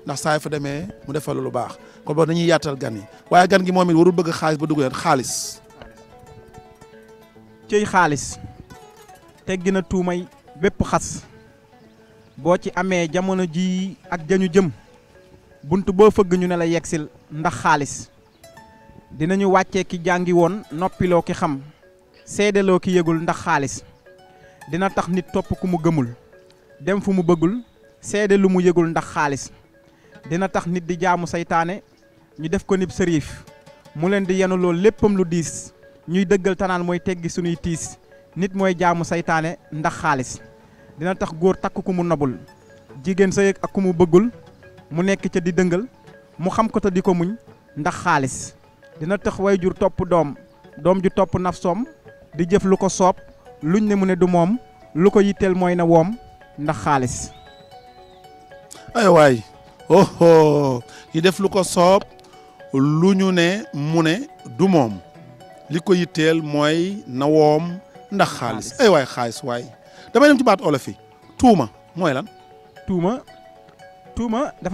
ndax saa fa demee mu defal lu baax kon boog dañuy yaatal gan yi waaye gan gi moom it warul bëgg xaalis ba dugg leen xaalis. cëy xaalis teggi na tuumay bépp xas boo ci amee jamono ji ak jañu jëm bunt boo fëgg ñu ne la yegsil ndax xaalis dinañu wàccee ki jàngi woon noppiloo ki xam seedeloo ki yëgul ndax xaalis dina tax nit topp ku mu gëmul dem fu mu bëggul seede lu mu yëgul ndax xaalis dina tax nit di jaamu saytaane ñu def ko nib sëriif mu leen di yenu loolu léppam lu diis ñuy dëggal tanaan mooy teggi suñuy tiis nit mooy jaamu saytaane ndax xaalis dina tax góor takk ku mu nobul jigéen sa yëg ak ku mu bëggul mu nekk ca di dëngal mu xam ko te di ko muñ ndax xaalis dina tax wayjur topp doom ju topp nafsoom di jëf lu ko soob luñ ne mu ne du moom lu ko yitteel mooy na woom ndax xaalis. ay waay oh yi def lu ko soob lu ñu ne mu ne du moom li ko yitteel mooy na woom ndax xaalis ay waay xaalis waay damay dem ci baat olof yi tuuma mooy lan. tuuma dafa